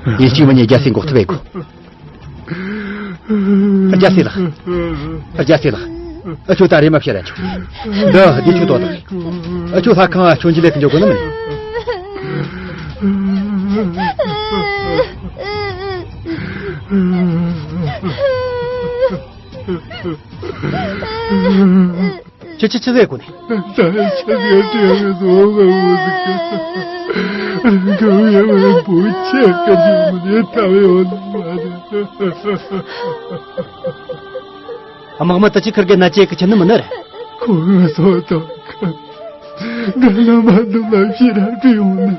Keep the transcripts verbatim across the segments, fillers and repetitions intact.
ཉིན་གཅིག་མིན་ནས་རྒྱལ་སྲས་འགོག་ཐབས་བྱེད་དགོས། རྒྱལ་སྲས་ལགས། རྒྱལ་སྲས་ལགས། ཨ་ཁྱོད་ད་རེམ་མ་ཕྱིར་ར་ཆོག་འདི་བདེ་ཆུ་ཏོག་དང་། ཨ་ཁྱོད་ལྷ་ཁང་ཨ་ཁྱོད་ཀྱི་ལས་ཀྱི་འཇོག་དགོས་ན་མིན། ཁྱེད་ཆི་ཆི་ཟེར་གོ་ནི། ད་ཆི་ཟེར་དྲན་མི་བཟོ་བ་འོ་ཟིག་གི། གང་ཡང་མི་བུ་ཆེ་གི་ཡོང་ནི་ཐབས་ཡོད་མ་རེད། དམག་མི་དུ་ཆི་ཁིར་གི་ན་ཅེ་གི་ཆི་ནི་མི་ནི་རེད། ཁོ་ངི་སོ་ཐོག་གི། འདི་ལ་མ་འདུག་ལ་ཕྱི་ར་བྲིས་ཡོང་ནི།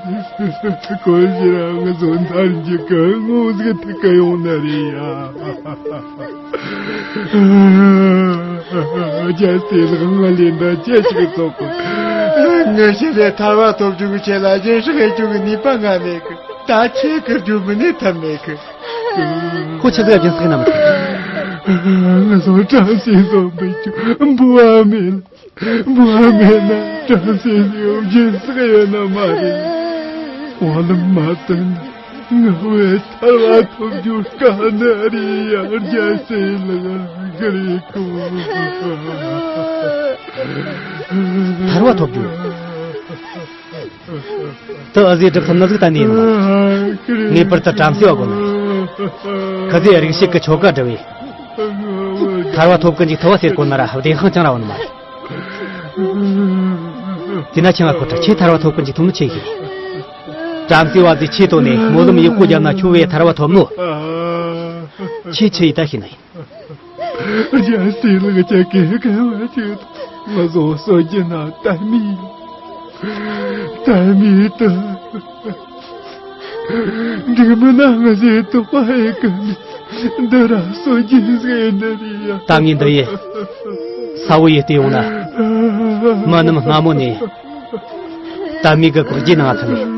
ཁོ་ཕྱི་ར་ངི་སོ་མཐར་འཇིག་གི་ངོ་ཟིག་ཐུག་གི་ཡོང་ནི་རེད་ཡ། རྒྱལ་སྲས་ལགས། ང་ལས་འདའ་ཅི་ཞིག་བཙོག་གི། ངའི་ཞི་ལས་ཐར་བ་ཐོབ་རྒྱུ་གི་ཆེད་ལ་གཞན་སྲེག་ཡེད་རྒྱུ་གི་ནུས་པ་ང་མེད་གི། ད་ཁྱེད་ཀྱི་རྒྱུ་མི་ནུས་ཐབས་མེད་གི། ཁོ་ཆི་ཟིག་རྒྱུན་སྲེག་ན་མི་ཐུབ། ང་ཚོ་བྲམ་ཟེ་བཟོ་འབུད་རྒྱུ་འབུལ་བ་མེད། འབུལ་བ་མེད་ན་བྲམ་ཟེ་ཡོད་རྒྱུན་སྲེག་ཡོད་ན་མ་རེད། འོ་ལམ་མ་བཏོན་ན་ང་བས་ཐར་བ་ཐོབ་རྒྱུ་དཀའ་ནི་རེད་ཡ། རྒྱལ་སྲས་ལགས། ག་རེ་གོ། ཐར་བ་ཐོབ་རྒྱུ། དུ་ཨ་ཟེ་སྒྲུབ་ཐུབ་ནི་ཟིག་གཏན་ནས་ཡིན་ནོ། ངེས་པར་དུ་བྲམ་ཟེ་བ་དགོས་ནི་རེད། ཁི་ཟེ་རིག་བྱེད་ཀྱི་ཆོ་ག་སྒྲུབ་བས། ཐར་བ་ཐོབ་ཀི་འཇུག་ཐུབ་བ་ཟེར་གོ་ན་ར་བདེན་དཔང་ཅང་ར་བ་ནི་མ་རེད། དེ་ན་ཁྱེད་ང་ཁོ་ཁྲ་ཁྱེད་ཐར་བ་ཐོབ་ཀི་འཇུག་ཐུབ་ནི་ཆེ་ཤེས། བྲམ་ཟེ་བ་ཟིག་ཆེད་དོ་ནས་སྨོན་ལམ་ཡག་པོ་བརྒྱབ་ན་ཁྱོད་བས་ཐར་བ་ཐོབ་ནོ། ཁྱེད་ཆི་ཡིས་ད་ཤེས་ནི་ཡིན། རྒྱལ་སྲས་ལགས། ཁྱེད་ཀྱིས་སྐལ་བ་ཅིག་ང་ཚོ་གསོད་རྒྱུ་ན་དལ་མི་དལ་མི་དུ། འགྲིག་མིན་ན་ང་ཚོའི་དོགས་པ་ཨེ་ཀི་མི་འདི་ར་གསོད་རྒྱུ་ཟེར་ནི་རེད་ཡ། ད་ངས་འདི་ཡི་ས་བོ་ཡི་བལྟས་ཡོང་ན་མི་རྣམས་སྔ་མོ་ནས། དལ་མོ་གི་བཀག་རྒྱའི་ནང་ཚུད་ནས།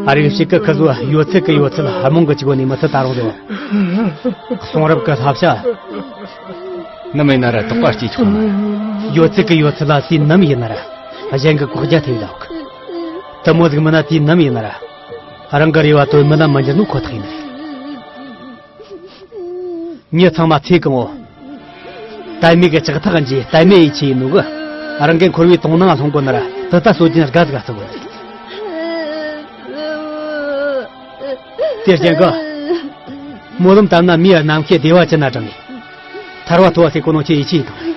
ཨ་རིག་ཕྱི་གི་ཁི་ཟོ་ཡོད་ཚད་ཀྱི་ཡོད་ཚད་རྨོངས་གི་བཅུག་ནས་མི་ཚད་ད་རུང་དེ། གསུང་རབ་ཀྱི་བསླབ་བྱ་ནམ་ཡིན་ན་ར་དོགས་པ་སྐྱེ་ཆོག་ནི། ཡོད་ཚད་ཀྱི་ཡོད་ཚད་ལ་དུས་ནམ་ཡིན་ན་ར་གཞན་གྱི་བཀག་རྒྱ་ཐེབས་ཡོད་གི། དེ་མོ་ཟིག་མིན་ན་དུས་ནམ་ཡིན་ན་ར་རང་གི་རེ་བ་དོན་མིན་ན་མི་འགྱུར་ནོ་ཁོ་ཐག་ཡིན་ནི་རེད། མྱི་ཚང་མ་ཚེ་གང་བོ། དལ་མོ་གི་ལྕགས་ཐག་འཇུས་དལ་མོ་ཡི་ཆེ་ཡིན་ནོ་གི། རང་གི་འཁོར་བའི་དོང་ནང་ལྷུང་གོ་ན་ར་དེ་ལྟ་གསོད་རྒྱུ་དགའ་ཟིག་ཨ་ཚོད་གོ་ནི། དེ་རྐྱེན་གི། སྨོན་ལམ་བཏབ་ན་མིའི་རྣམ་ཤེས་བདེ་བ་ཅན་ན་དྲངས་ནས། ཐར་བ་ཐོབ་བ་ཟེར་གོ་ནོ་ཁྱེད་ཡིད་ཆེས་དང་།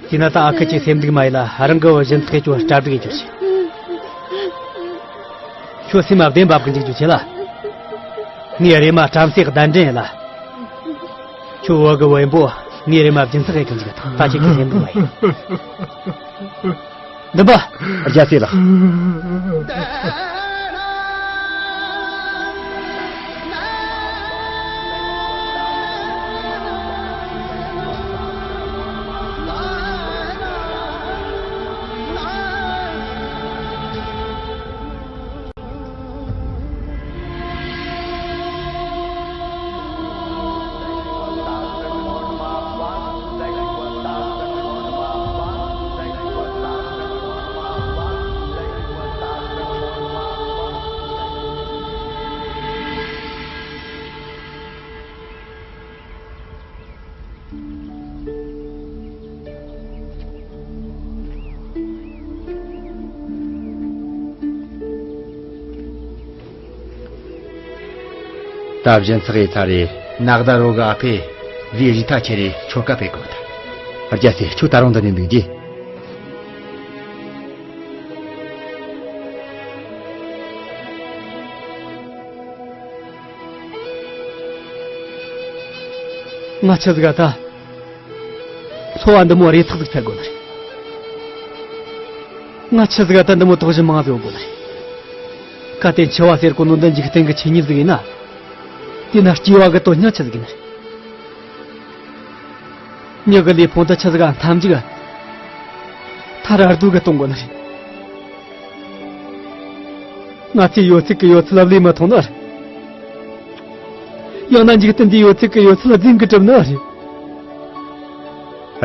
དེས་ན་ད་ཨ་ཁུ་ཁྱེད་སེམས་སྡུག་མ་ཡིན་ལ་རང་གི་བུ་སྦྱིན་བདག་ཁྱོད་གྲ་སྒྲིག་ཡེད་རྒྱུ་བྱོས། ཁྱོད་སེམས་ལ་བདེན་པ་གི་འཇུག་རྒྱུ་བྱེད་ལ། ངའི་རེ་མ་བྲམ་ཟེ་གདན་འདྲེན་ཡེད་ལ། ཁྱོད་བུ་གི་བུ་ཡིན་པོ་ངའི་རེ་མ་སྦྱིན་བདག་ཡེད་གི་འཇུག་ད་ཁྱེད་ཀྱི་སེམས་སྡུག་མ་ཡིན། འདི་པ། རྒྱལ་སྲས་ལགས། ད་སྦྱིན་བདག་ཡིན་ཚར་རེ་ནག་ཟླ་རོ་གི་ཨ་ཕས་ཟས་རིགས་ཐ་ཆད་རེ་ཆོ་ག་སྤེལ་གོ་ད། རྒྱལ་སྲས། ཁྱོད་ད་རུང་འདི་ནས་འདུག་རྒྱུ། ང་ཆི་ཟིག་ག་ད། འཚོ་བ་འདི་མོ་རེ་ཐག་ཟིག་འཚལ་དགོས་ནི་རེད། ང་ཆི་ཟིག་ག་ད་འདི་མོ་དོགས་གཞི་མང་ཟིག་ཡོད་དགོས་ནི་རེད། གལ་ཏེ་འཆི་བ་ཟེར་གོ་ནོ་འདི་འཇིག་རྟེན་གི་ཆོས་ཉིད་ཟིག་ཡིན་ན། དེ་ན་སྐྱེ་བ་གི་དོན་སྙིང་ཆི་ཟིག་ཡིན་ནི་རེད། མྱི་གི་ལུས་ཕུང་དུ་ཆི་ཟིག་ག་ཐམས་ཅད་ཐར་ར་སྡུག་གི་གཏོང་དགོས་ནི་རེད། ང་ཚོས་ཡོད་ཚད་ཀྱི་ཡོད་ཚད་ལ་བློས་མི་ཐོངས་ནི་རེད། ཡང་ན་འཇིག་རྟེན་འདིའི་ཡོད་ཚད་ཀྱི་ཡོད་ཚད་ལ་རྫུན་གྱིས་གྲུབ་ནི་རེད།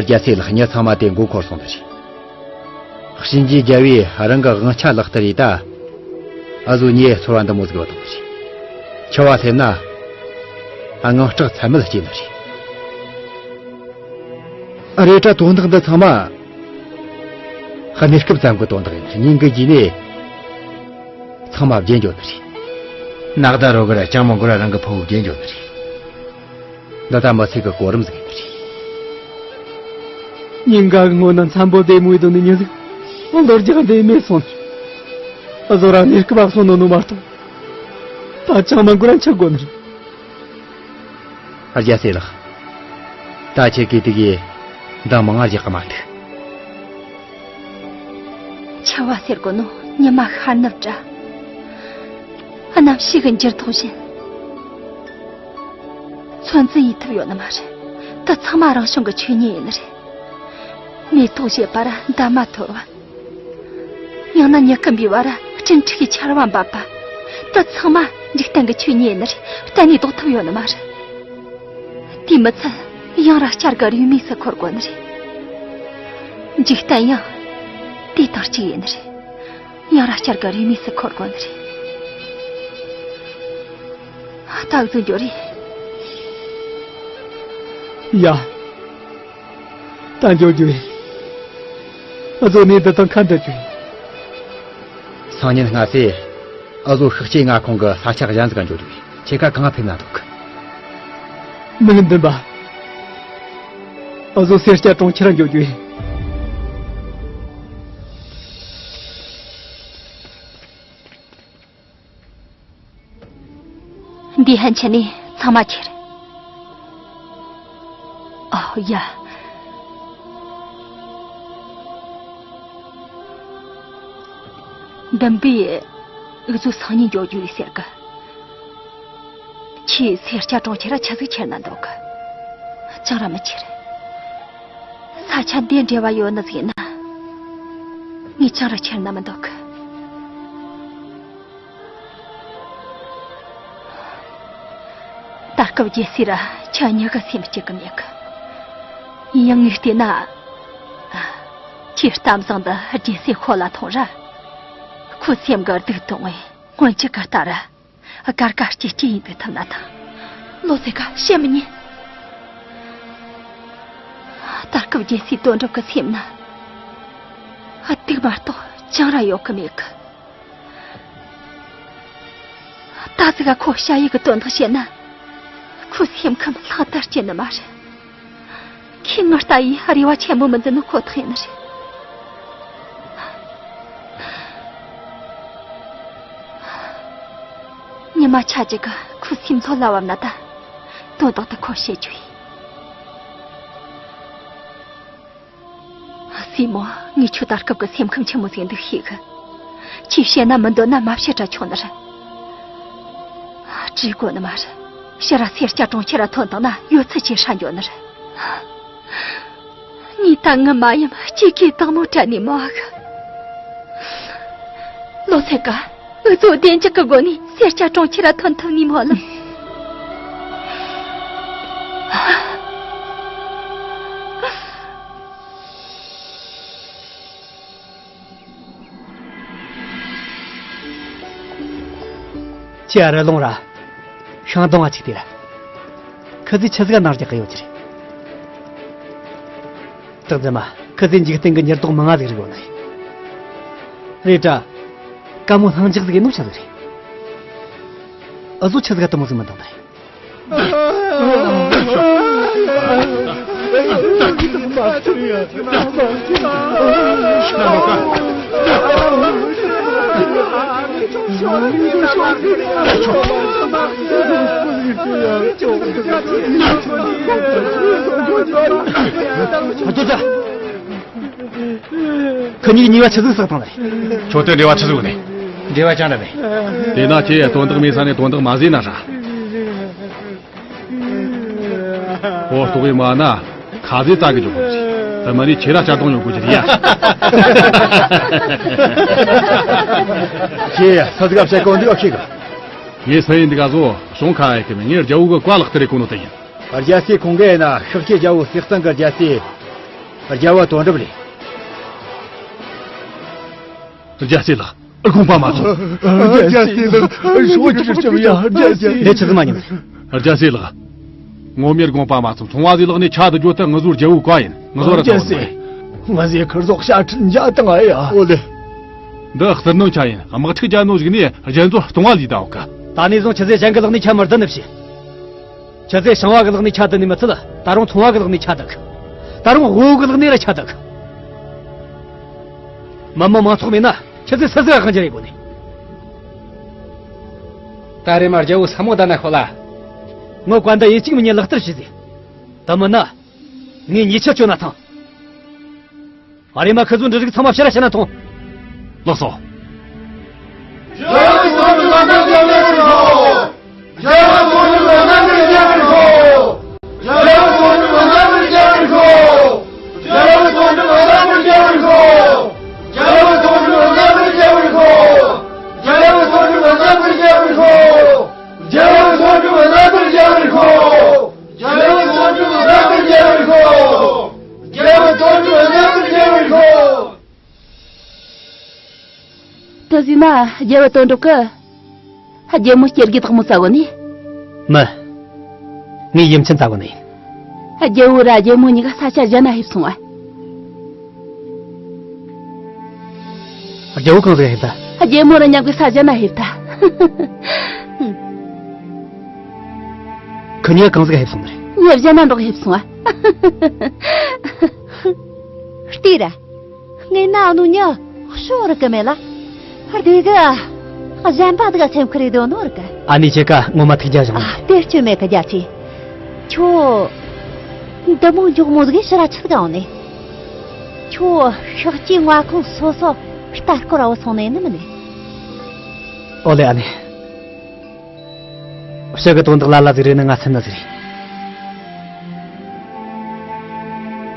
རྒྱལ་སྲས་ལགས། མྱི་ཚང་མ་དེ་མགོ་འཁོར་སོང་ནི་རེད། གཤིན་རྗེ་རྒྱལ་བོས་རང་གི་དབང་ཆ་ལག་བསྟར་ཡས་ད། ཨ་ཟོ་ཉེ་ཚོར་བ་འདི་མོ་ཟིག་བ་དང་ཞིག་འཆི་བ་སླེབས་ན་དངངས་སྐྲག་ཚད་མེད་སྐྱེ་ནི་རེད། རེད་དྲ་དོན་དག་འདི་ཚང་མ་གནས་སྐབས་ཙམ་གྱི་དོན་དག་ཡིན། སྙིང་གི་རྗེས་ནས་ཚང་མ་བརྗེད་འགྱོ་ནི་རེད། ནག་ཟླ་རོ་གར་ཅང་མི་འགོར་རང་གི་ཕུ་བོ་བརྗེད་འགྱོ་ནི་རེད། འདི་ད་མི་ཚེ་གི་གོ་རིམ་ཟིག་ཡིན་ནི་རེད། སྙིང་ག་གི་སྔོན་ན་འཚམ་པོ་བདེ་མོའི་དོན་ནི་མྱི་ཟིག་ལོ་རྒྱག་འདི་མེད་སོང་ནི་རེད། ཨ་ཟོ་ར་གནས་སྐབས་སོང་ནོ་ནོ་མ་གཏོགས་ད་ཅང་མི་འགོར་ར་འཆི་དགོ་ནི་རེད། རྒྱལ་སྲས་ལགས། ད་ཁྱེད་ཀྱིས་དེ་གའི་འདང་མང་ང་རྒྱག་གི་མ་འདུག་འཆི་བ་ཟེར་གོ་ནོ་ཉི་མ་ཤར་ནུབ་འདྲ། གནམ་གཤིས་ཀྱི་འགྱུར་ལྡོག་བཞིན། ཚོད་འཛིན་ཡེད་ཐུབ་ཡོད་ནི་མ་རེད། དེ་ཚང་མ་རང་བྱུང་གི་ཆོས་ཉིད་ཡིན་ནི་རེད། མེ་ཏོག་བཞད་པ་ར་འདབ་མ་འཐོར་བ། ཡང་ན་མྱུ་གུ་འབུས་པ་ར་སྤྲིན་ཕྲུག་གི་ཆར་བ་འབབ་པ། དེ་ཚང་མ་འཇིག་རྟེན་གྱི་ཆོས་ཉིད་ཡིན་ནི་རེད། གཏན་ནས་ལྡོག་ཐུབ་ཡོད་ནི་མ་རེད། དེས་མི་ཚད་ཡང་ར་བསྐྱར་གི་རེའུ་མིག་སུ་འཁོར་དགོས་ནི་རེད། འཇིག་རྟེན་ཡང་དེ་དང་གཅིག་ཡིན་ནི་རེད། ཡང་ར་བསྐྱར་གི་རེའུ་མིག་སུ་འཁོར་དགོས་ནི་རེད། ད་གཟོད་འགྱོ་རེ། ཡ། ད་འགྱོ་རྒྱུ་ཡིན། ཨ་ཟོ་ནས་འདི་དང་ཁ་འདྲ་རྒྱུ་ཡིན། སང་ཉིན་སྔ་སེ་ཨ་ཟོ་ཤག་ཆེ་མངའ་ཁོངས་ཀྱི་ས་ཆ་གཞན་ཟིག་ག་འགྱོ་རྒྱུ་ཡིན། ཁྱེད་ཀ་གང་ཕེབས་ན་འདུག་མི་ལ་འདུན་པ། ཨ་ཟོ་སེར་སྐྱ་གྲོང་ཁྱེར་འགྱོ་རྒྱུ་ཡིན། འདི་ཧན་ཆེ་ནི་ཚང་མ་ཁྱེར། ཨོ་ཡ། འདུན་པས་འུ་ཚོ་སང་ཉིན་འགྱོ་རྒྱུ་ཡིན་ཟེར་གི། ཁྱེད་སེར་སྐྱ་གྲོང་ཁྱེར་ར་ཆི་ཟིག་ཁྱེར་ན་འདོད་གི། ཅང་ར་མི་ཁྱེར། ས་ཆ་འདི་འབྲེལ་བ་ཡོད་ནི་ཟིག་ཡིན་ན། ངས་ཅང་ར་ཁྱེར་ན་མི་འདོད་གི། ད་སྐབས་རྒྱལ་སྲས་ར་ཁྱེད་གཉིས་ཀ་སེམས་སྐྱིད་གི་མེད་གི། ཡིན་ཡང་ངས་བལྟས་ན། ཁྱེད་གཏམ་བཟང་འདི་རྒྱལ་སྲས་ཁོ་ལ་ཐོངས་ར། ཁོ་སེམས་གི་སྡུག་གཏོང་ངས་སྔོན་ཆད་གི་ལྟར་སྒར་ག་སྐྱིད་སྐྱིད་ཡིན་དུ་ཐུབ་ན་ཐང་། ལོ་ཟེར་ག་བཤད་མི་ཉན། ད་སྐབས་རྒྱལ་སྲས་དོན་གྲུབ་གི་སེམས་ན་སྡུག་མ་གཏོགས་ཅང་ར་ཡོད་གི་མེད་གི། ད་ཟིག་ག་ཁོ་ཞ་ཡི་གི་དོན་དག་བཤད་ན། ཁོའི་སེམས་ཁམས་ལྷག་ཏུ་སྐྱིད་ནི་མ་རེད། ཁོས་ངའི་ལྟ་ཡི་རེ་བ་ཆེན་མོ་མི་འཛིན་ནི་ཁོ་ཐག་ཡིན་ནི་རེད། ཉི་མ་ཆ་གཅིག་གི་ཁོའི་སེམས་ལྷོད་ལ་བབས་ན་ད། དོན་དག་དེ་ཁོ་བཤད་རྒྱུ་ཡིན། སྲས་མོ། ངས་ཁྱོད་ད་སྐབས་ཀྱི་སེམས་ཁམས་ཆེན་མོ་ཟིག་འདུག་ཤེས་གི། ཁྱོས་བཤད་ན་མི་འདོད་ན་མ་བཤད་དྲ་ཆོག་ནི་རེད། བྲིས་དགོས་ནི་མ་རེད། ཕྱིར་ར་སེར་སྐྱ་གྲོང་ཁྱེར་ར་ཐོན་བཏང་ན་ཡོད་ཚད་ཆེ་ཧྲ་འགྱོ་ནི་རེད། ངས་ད་ངི་མ་ཡིན་སྐྱེ་ཁའི་དྭངས་མོ་དྲན་ནས་མ་གི། ལོ་ཚད་ཀ། འུ་ཚོ་བདེ་འཇགས་ཀྱི་སྒོ་ནས་སེར་སྐྱ་གྲོང་ཁྱེར་ར་ཐོན་ཐུབ་ནི་མོ་ལ། ཁྱེད་ཨ་རི་ལུང་ར། ཤང་དང་ཨ་ཅིག་དེ་ར། ཁི་ཟིག་ཆི་ཟིག་ག་ནང་རྒྱག་གི་ཡོད་ཀྱི་རེད། སྟག་འཛིན་མ། ཁི་ཟིག་འཇིག་རྟེན་གི་འགྱུར་ལྡོག་མང་ང་ཟིག་རིག་ཡོད་ནི་རེད། རེད་དྲ། དཀའ་མོ་ལྷིང་འཇགས་ཟིག་ཡིན་ནོ་ཆི་ཟིག་རེད། ཨ་ཟོ་ཆི་ཟིག་ག་དུ་མོ་ཟིག་མི་འདང་ནི་རེད། ཁྱོད་གཉིས་ནུས་པ་ཆི་ཟིག་བསགས་བཏང་ནི་རེད། ཁྱོད་དེ་འབྲེལ་བ་ཆི་ཟིག་ཡོད་ནི། འབྲེལ་བ་ཅང་ར་མེད། དེས་ན་ཁྱེད་དོན་དག་མེད་ས་ནས་དོན་དག་མ་བཟོས་ན་ཧྲ། ཨོ་ལྟོགས་ཡི་མ་ན་ཁ་ཟས་བཙལ་གི་འཇོག་དགོས་ཀྱི་རེད། དེ་མ་ནི་ཁྱེད་ར་གཅར་རྡུང་ཡོང་དགོས་ཀྱི་རེད་ཡ། ཁྱེད་ས་ཟིག་ག་བཤད་གོ་འདུག་ཨ་ཁྱེད་ག་ངས་སུ་ཡིན་འདི་ག་ཟོ་གཞུང་ཁ་ཡི་གི་མིན། ངས་རྒྱལ་བོ་གི་བཀའ་ལག་བསྟར་རེ་གོ་ནོ་དེ་ཡིན། རྒྱལ་སྲས་ཁོང་གིས་ན་ཤག་ཁྱེད་རྒྱལ་བོ་སྲས་གཙང་གི་རྒྱལ་སྲས་རྒྱལ་བོ་དོན་གྲུབ་རེད། རྒྱལ་སྲས་ལགས། དགོངས་པ་མ་ཚོམ། རྒྱལ་སྲས་ལགས། སྲོག་ཆགས་ཀྱི་ཡ། རྒྱལ་སྲས། ལས་ཆི་ཟིག་མ་ཉན། རྒྱལ་སྲས་ལགས། ངོ་མས་དགོངས་པ་མ་ཚོམ། ཚོང་བ་ཟིག་ལག་ནས་ཆ་དུ་འགྱོ་ད། ང་ཚོའི་རྒྱལ་བོ་ག་ཡིན། ང་ཚོ་ར་ད། རྒྱལ་སྲས། ང་ཟེ་ཁིར་ཟོག་ཤ་ཁྲིད་འཇག་དང་ཨ་ཡ། ཨོ་ལེ། འདི་ཟུར་སྣོན་ཆ་ཡིན། དམག་འཁྲུག་རྒྱག་ནོ་ཟིག་ནས་རྒྱལ་ཚོ་སྟོང་བ་ལས་ད་འོ་ཀ། ད་ནས་བཟུང་ཆི་ཟེ་གཞན་གི་ལག་ནས་ཆ་མི་བརྡུང་ནི་བྱེད། ཆི་ཟེ་ཞིང་བ་གི་ལག་ནས་ཆ་བརྡུང་ནི་མི་ཚད། ད་རུང་ཚོང་བ་གི་ལག་ནས་ཆ་བརྡུང་གི། ད་རུང་དབུལ་བོ་གི་ལག་ནས་ར་ཆ་བརྡུང་གི། མི་མང་མང་ཚོགས་མེད་ན་ཆི་ཟེ་སུ་ཟིག་ག་གང་ཅི་རེད་གོ་ནི། ད་རེ་མ་རྒྱལ་བོ་ས་མོ་ད་ན་ཤོ་ལ། ངོ་བཀའ་འདི་ཡིན་གཅིག་མིན་གཉིས་ལག་བསྟར་བྱེད་ཟེ། ད་མིན་ན། ངས་ཉེས་ཆད་གཅོད་ན་ཐང་། ཨ་རེ་མ་ཁི་ཚོ་འདྲི་རིགས་ཚང་མ་ཕྱིར་ར་བཤད་ན་ཐང་། ལགས་སོ། རྒྱལ་བོ་དོན་གྲུབ་རྣམ་པར་རྒྱལ་བར་ཤོག། རྒྱལ་བོ་དོན་གྲུབ་རྣམ་པར་རྒྱལ་བར་ཤོག། རྒྱལ་བོ་དོན་གྲུབ་རྣམ་པར་རྒྱལ་བར་ཤོག། རྒྱལ་བོ་དོན་གྲུབ་རྣམ་པར་རྒྱལ་བར་ཤོག། ད་ཟིན་ན་རྒྱལ་བོ་དོན་གྲུབ་ཀྱིས་རྒྱལ་མོ་སྐྱེ་རྒྱུ་དག་མོ་ཟ་གོ་ནི། མི། ངས་ཡུམ་ཆེན་ཟ་གོ་ནི་ཡིན། རྒྱལ་བོ་ར་རྒྱལ་མོ་གཉིས་ཀ་ས་ཆ་གཞན་ན་ཕེབས་སོང་ཨ། རྒྱལ་བོ་གང་ཟིག་ཕེབས་ད། རྒྱལ་མོ་ར་མཉམ་གི་ས་གཞན་ན་ཕེབས་ད། ཁོ་གཉིས་གང་ཟིག་ཕེབས་སོང་ནི་རེད། ངས་གཞན་ན་འགྲོགས་ཕེབས་སོང་ཨ། ལྟོས་ར། ངས་ན་ནུ་ཉི་ཤོ་རི་གི་མེད་ལ། བདེ་གི། གཞན་པ་དག་སེམས་ཁུར་རེ་དོ་ནོ་རི་གི། ཨ་ནི་ཁྱེད་ཀ་ངོ་མ་ཐུགས་རྒྱལ་བཞག་ནི། ཨ། དེ་སྐྱོན་མེད་གི་རྒྱལ་སྲས། ཁྱོད། འདི་མོ་མགྱོགས་མོ་ཟིག་ཕྱིར་ར་ཆི་ཟིག་འོང་ནས། ཁྱོད་ཤག་ཅིག་མངའ་ཁོངས་སོ་སོ་ལྟ་སྐོར་བ་སོང་ནས་ནི་མིན་ནི། ཨོ་ལེ་ཨ་ནི། ཤག་གི་དོན་དག་ལ་ལ་ཟིག་རེད་ནི་ང་སེམས་ན་ཟིག་རེད།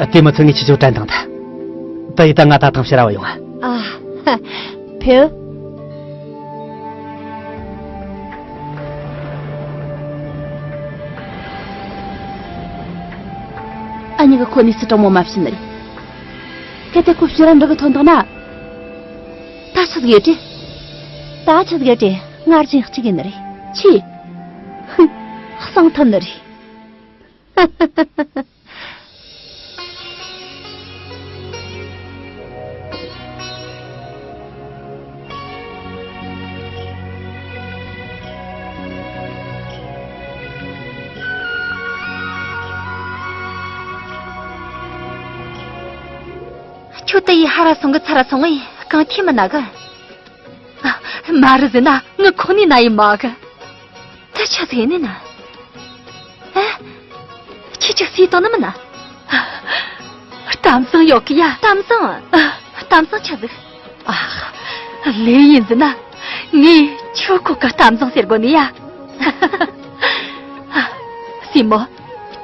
ཨ། དེ་མི་ཚད་ངས་ཁྱེད་ཚོ་དྲན་དང་ད། ད་ཡི་ད་ང་ད་ཐང་ཕྱིར་ར་བ་ཡོང་ཨ། ཨ། ཕེབས། ཨ་ནི་གི་ཁོ་ནི་སི་གྲོང་མོ་མ་བྱིན་ནི་རེད། གལ་ཏེ་ཁོ་ཕྱིར་ར་འགྲོ་གི་ཐོན་དང་ན། ད་ཆི་ཟིག་ཡོད་དྲི། ད་ཆི་ཟིག་ཡོད་དྲི། སྔར་བཞིན་གཅིག་ཡིན་ནི་རེད། ཆི། ཧུ། གསང་ཐུབ་ནི་རེད། ཁྱོད་ད་ཡི་ཧ་ར་སོང་གི་ཚ་ར་སོང་ངས་གང་ཐེ་མི་ན་གི། མ་རེད་ཟེར་ན་ངི་ཁོ་ནི་ན་ཡི་མ་གི། ད་ཆ་ཟིག་ནི་ན། ཨ། ཁྱེད་ཅག་སི་དང་ནི་མི་ན། གཏམ་བཟང་ཡོད་གི་ཡ། གཏམ་བཟང་། གཏམ་བཟང་ཆ་ཟིག། ཨ། ལེ་ཡིན་ཟེར་ན། ངས་ཁྱོད་ཁོ་ག་གཏམ་བཟང་ཟེར་དགོ་ནི་ཡ། སི་མོ།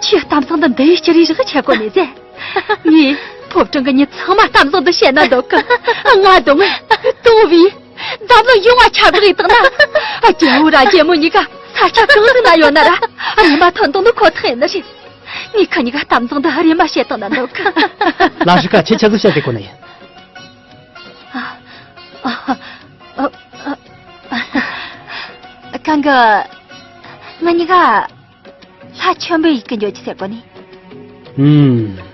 ཁྱེད་གཏམ་བཟང་འདི་འདི་ཡི་ཅི་རིགས་རིགས་ཆེ་གོ་ནི་ཟེར། ངས་ཕོ་བྲང་གི་མྱི་ཚང་མ་གཏམ་བཟང་འདི་བཤད་ན་འདོད་གི། ང་གདོང་ངས་དོང་བའི་འཛམ་གླིང་ཡོངས་ལ་ཁྱབ་རེ་བཏང་ན། རྒྱལ་བོ་ར་རྒྱལ་མོ་གཉིས་ཀ་ས་ཆ་གང་ཟིག་ན་ཡོད་ན་ར་རེམ་མ་ཐོན་དང་ནི་ཁོ་ཐག་ཡིན་ནི་རེད། ངས་ཁ་གཉིས་ཀ་གཏམ་བཟང་འདི་རེམ་མ་བཤད་བཏང་ན་འདོད་གི། ལ་ཧྲི་ཀ་ཁྱེད་ཆ་ཟིག་བཤད་དེ་གོ་ནི་ཡིན། ཨ། ཨ། ཨ། ཨ། གང་གི། ང་གཉིས་ཀ་ལྷ་ཆེན་པོའི་ཡུལ་གི་འགྱོ་རྒྱུ་ཟེར་གོ་ནི། ཨུམ།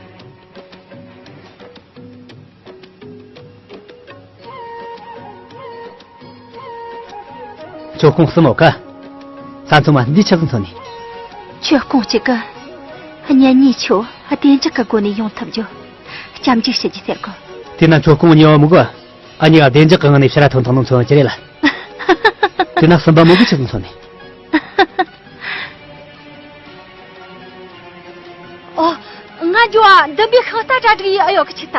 ཁྱོད་ཁོང་གསུམ་འོ་ཀ། ས་མཚོ་མ་འདི་ཆ་ཟིག་མཚོན་ནི། ཁྱོད་ཁོང་གཅིག་གི། གཉེན་ཉེ་ཆོ་བདེ་འཇགས་ཀྱི་སྒོ་ནས་ཡོང་ཐུབ་རྒྱུ། སྐྱབས་འཇུག་ཞུ་རྒྱུ་ཟེར་གོ། དེ་ན་ཁྱོད་ཁོང་གཉིས་བ་མི་དགོས། ཨ་གཉིས་ཀ་བདེ་འཇགས་ཀྱི་ངང་ནས་ཕྱིར་ར་ཐོན་ཐང་ནོ་མཚོན་གྱི་རེད་ལ། དེ་ན་གསུམ་པ་མོ་གི་ཆི་ཟིག་མཚོན་ནི། ཨོ། ང་འགྱོ་བ་འདི་འབི་ཤིང་རྟ་གྲ་སྒྲིག་ཡི་ཨ་ཡོ་གི་ཆི་ད།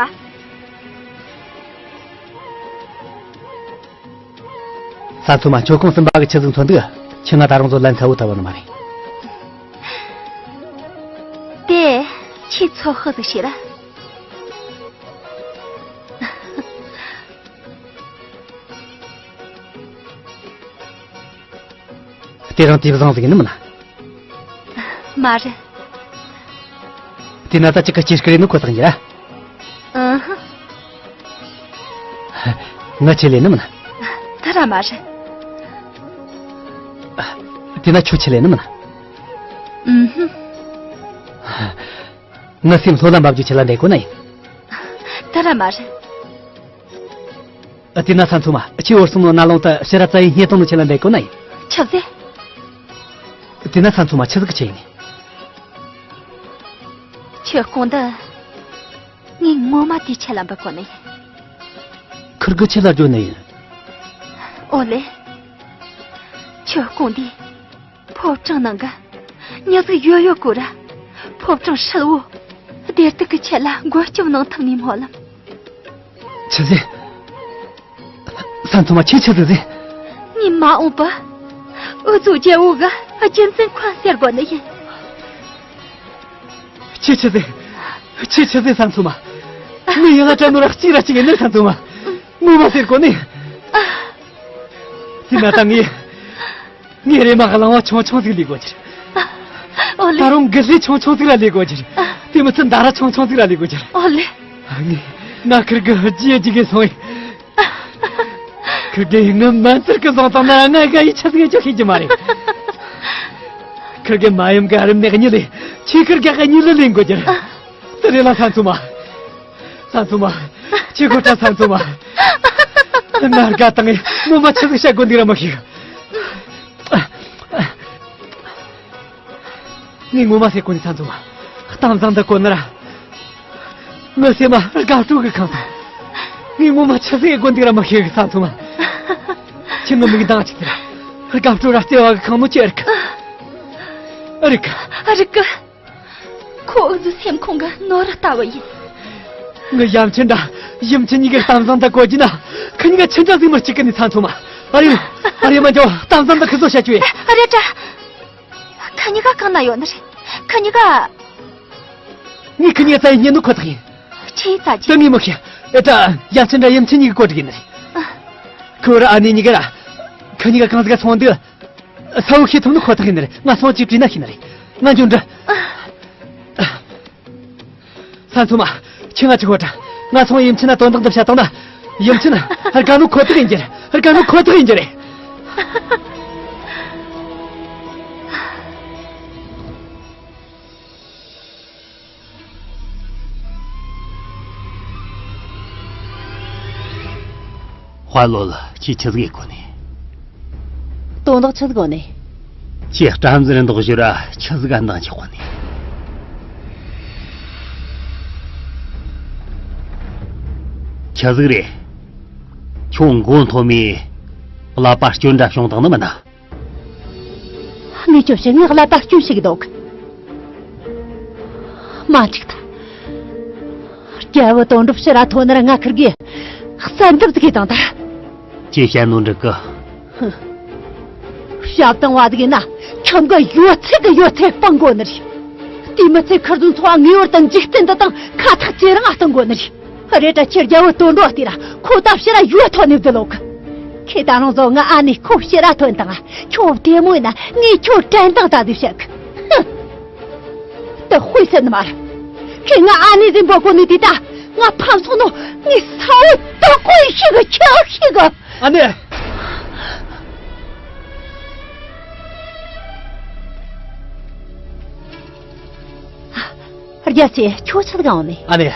ས་མཚོ་མ་ཁྱོད་ཁོང་གསུམ་པ་གི་ཆི་ཟིག་མཚོན་འདུག་ཁྱི་ང་ད་རུང་ཚོ་ལན་ཚ་བོ་ད་བ་ནི་མ་རེད། དེ་ཁྱི་ཚོ་ཤི་ཟིག་ཤེས་ར། དེ་རང་དེ་བཟང་ཟིག་ཡིན་ནི་མིན་ན། མ་རེད། དེ་ན་ད་ཅི་ག་སྐྱེས་སྐར་ཡིན་ནི་ཁོ་ཐག་ཡིན་ར། ཨུ་ཧུ། ང་ཆེ་ལེ་ནི་མིན་ན། ར་མ་རེད། དེ་ན་ཁྱོད་ཆི་ལས་ནི་མིན། ཨུམ་ཧུམ། ངའི་སེམས་ལྷོད་ལ་འབབ་རྒྱུ་ཆི་ལ་འདེད་གོ་ན་ཡིན། དེ་ར་མ་རེད། དེ་ན་ས་མཚོ་མ་ཁྱེད་འོར་སོང་ནོ་ན་ལོང་དུ་ཕྱི་ར་རྩ་ཡི་སྙེ་ཐོང་ནོ་ཆི་ལ་འདེད་གོ་ན་ཡིན། ཆི་ཟེ། དེ་ན་ས་མཚོ་མ་ཆི་ཟིག་ཆི་ཡིན་ནི། ཁྱོད་སྐུང་འདི། ངས་ངོ་མ་དེའི་ཆེད་ལ་འབུལ་གོ་ནི་ཡིན། ཁིར་གི་ཆེད་ལ་བརྗོད་ནི་ཡིན། ཨོ་ལེ། ཁྱོད་སྐུང་འདིས། ཕོ་བྲང་ནང་གི་མྱི་ཟིག་ཡོད་ཡོད་གོ་ར། ཕོ་བྲང་ཧྲིལ་བོ། བདེ་སྡུག་གི་ཆེད་ལ་རྒོལ་སྐྱོབ་གནང་ཐུབ་ནི་སྨོན་ལམ། ཆི་ཟེ། ས་མཚོ་མ་ཁྱེད་ཆི་ཟིག་ཟེ། ངས་མ་འོངས་པ། འུ་ཚོ་རྒྱལ་བོ་གི་རྒྱུད་འཛིན་མཁན་ཟེར་དགོས་ནི་ཡིན། ཁྱེད་ཆི་ཟེ། ཁྱེད་ཆི་ཟེ་ས་མཚོ་མ། ངས་ཡང་ང་དྲན་ནོ་ར་གཅིག་ར་གཅིག་ཡིན་ནི་ས་མཚོ་མ། ངོ་མ་ཟེར་གོ་ནི། དེ་ན་ད་ངས། ངས་རེ་མ་ག་ལང་བ་ཆུང་ཆུང་ཟིག་ལས་དགོས་ཀྱི་རེད། ཨོ་ལེ། ད་རུང་འགི་ལི་ཆུང་ཆུང་ཟིག་ལ་ལས་དགོས་ཀྱི་རེད། དེ་མི་ཚད་འདའ་ར་ཆུང་ཆུང་ཟིག་ལ་ལས་དགོས་ཀྱི་རེད། ཨོ་ལེ། ངས་ང་ཁིར་གི་རྗེས་ཀྱི་གི་སོང་ཡིན། ཁིར་གི་ངའི་མ་ཚར་གི་སོང་ཙང་ན་ང་ག་ཡི་ཆ་ཟིག་ཡ་ཅོ་ཤེས་ཀྱི་མ་རེད། ཁིར་གི་མ་ཡུམ་གི་རིམ་ནས་གཉིད་ལས་ཆེ་ཁིར་ག་གཉིད་ལས་ལེན་དགོས་ཀྱི་རེད། དེ་རེད་ལ་ས་མཚོ་མ། ས་མཚོ་མ། ཁྱེད་ཁོ་ཁྲ་ས་མཚོ་མ། ང་དགའ་བཏང་ངས་ངོ་མ་ཆི་ཟིག་བཤད་དགོས་འདུག་ར་མི་ཤེས། ངས་ངོ་མ་ཟེར་གོ་ནི་ས་མཚོ་མ། གཏམ་བཟང་འདི་གོ་ནི་ར། ངའི་སེམས་མ་དགའ་སྤྲོ་གི་ཁེངས་སོང་། ངས་ངོ་མ་ཆི་ཟིག་དགོས་འདུག་ར་མི་ཤེས་གི་ས་མཚོ་མ། ཁྱེད་ངའི་མིག་མདངས་གཅིག་དེ་ར། དགའ་སྤྲོ་ར་བརྩེ་བ་གི་ཁེངས་ནོ་ཅི་རིག་གི། རིག་གི། རིག་གི། ཁོ་འུ་ཚོའི་སེམས་ཁོང་གི་ནོར་བུ་ལྟ་བུ་ཡིན། ངའི་ཡ་མཆི་འདྲ་ཡུམ་ཆེན་གཉིས་ཀྱི་གཏམ་བཟང་དག་གོ་རྒྱུ་ན། ཁི་གཉིས་ཀ་ཆི་འདྲ་ཟིག་མི་གཅིག་གི་ནི་ས་མཚོ་མ། ཨ་རེ། ཨ་རེ་མ་འཇོ་གཏམ་བཟང་དག་ཁི་ཚོ་བཤད་རྒྱུ་ཡིན། ཨ་རེ་དྲ། ཁི་གཉིས་ཀ་གང་ན་ཡོད་ནི་རེད། ཁི་གཉིས་ཀ་ངས་ཁི་གཉིས་ཀ་རྩ་ཡི་རྙེད་ནོ་ཁོ་ཐག་ཡིན། ཆི་ཡིན་ཙ་ཅི། དེ་ངས་མི་ཤེས། ཨེ་དྲ། ཡ་མཆི་འདྲ་ཡུམ་ཆེན་གཉིས་ཀྱི་གོ་སྒྲིག་ཡིན་ནི་རེད། ཁོ་ར་ཨ་ནེ་གཉིས་ཀ་ར། ཁི་གཉིས་ཀ་གང་ཟིག་ག་སོང་འདུག་ས་བོ་ཤེས་ཐུབ་ནི་ཁོ་ཐག་ཡིན་ནི་རེད། ང་སོང་ཅིག་དྲིས་ན་ཤེས་ནི་རེད། ང་འགྱོ་འདྲ། ས་མཚོ་མ། ཁྱེད་ང་ཅིག་ཤོད་དྲ། ང་སོང་ཡུམ་ཆེན་ན་དོན་དག་འདི་བཤད་བཏང་ན། ཡུམ་ཆེན་ན་དགའ་ནོ་ཁོ་ཐག་ཡིན་གྱི་རེད། དགའ་ནོ་ཁོ་ཐག་ཡིན་གྱི་རེད། དཔའ་ལོལ་ཁྱེད་ཆི་ཟིག་གོ་ནི། དོན་དག་ཆི་ཟིག་གོ་ནི། ཁྱེད་བཀྲམ་ཟེར་འདོགས་ཞོར་ཆི་ཟིག་ག་འདང་ཆགས་གོ་ནི། ཆི་ཟིག་རེད། ཁྱོད་མགོ་མཐོ་མོའི་ཀླད་པ་སྐྱོན་འདྲ་བྱུང་བཏང་ནི་མིན་ན། ངས་ཁྱོད་བཤད་ངའི་ཀླད་པ་སྐྱོན་ཞིག་འདུག་མ་གཅིག་ཐ། རྒྱལ་བུ་དོན་གྲུབ་ཕྱིར་ར་ཐོན་ནར་ང་ཁིར་གི་བསལ་འདེབས་ཟིག་བཏང་ད། ཅི་བཤད་ནོ་འགྲིག་གི། བཤད་བཏང་བ་ཟིག་ཡིན་ན་ཁྱོད་གི་ཡོད་ཚད་གི་ཡོད་ཚད་སྤང་དགོ་ནི་རེད། དེ་མི་ཚད་ཁིར་ཚོའི་འཚོ་བ་ངེས་པར་དུ་འཇིག་རྟེན་འདི་དང་ཁ་ཐག་ཇེ་རིང་ང་གཏོང་དགོ་ནི་རེད། རེད་དྲ་ཁྱེད་རྒྱལ་བུ་དོན་གྲུབ་དེ་ར་ཁོ་ད་ཕྱིར་ར་ཡོད་ཐོག་ནས་བསྡད་ལོག་ཁྱེད་ད་རུང་བཟོ་ང་ཨ་ནེ་ཁོ་ཕྱིར་ར་ཐོན་དང་ཁྱོད་བདེ་མོ་ཡིན་ན་ངས་ཁྱོད་དྲན་དང་ད་དུ་བཤད་གི། ཧུ། དེ་དཔེ་སྲིད་ནི་མ་རེད། ཁྱེད་ང་ཨ་ནེ་ཟིན་པོ་གོ་ནི་དེ་ད་ང་ཕམ་སོང་ནོ་ངས་ས་འོག་དོག་གོ་ཡི་ཤི་གི་ཁྱེད་ཤི་གི། ཨ་ནེ། རྒྱལ་སྲས་ཁྱོད་ཆི་ཟིག་འོང་ནི། ཨ་ནེ།